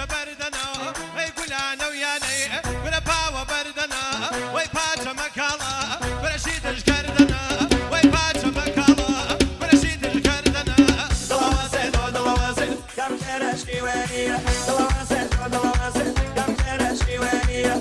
درێژە بەردەنا ئەی گولانە و یانەی کورە پاوە بەردەنا وەی پاچە مەکاڵا کورە شیتش کردەنا وەی پاچە مەکاڵا کورە شیتش کردەنا دڵەوازێ دۆ دڵەوازێ کەم کەرەشکی وەنیە دڵەوازێ دۆ دڵەوازێ کەم کەرەشکی وەنیە.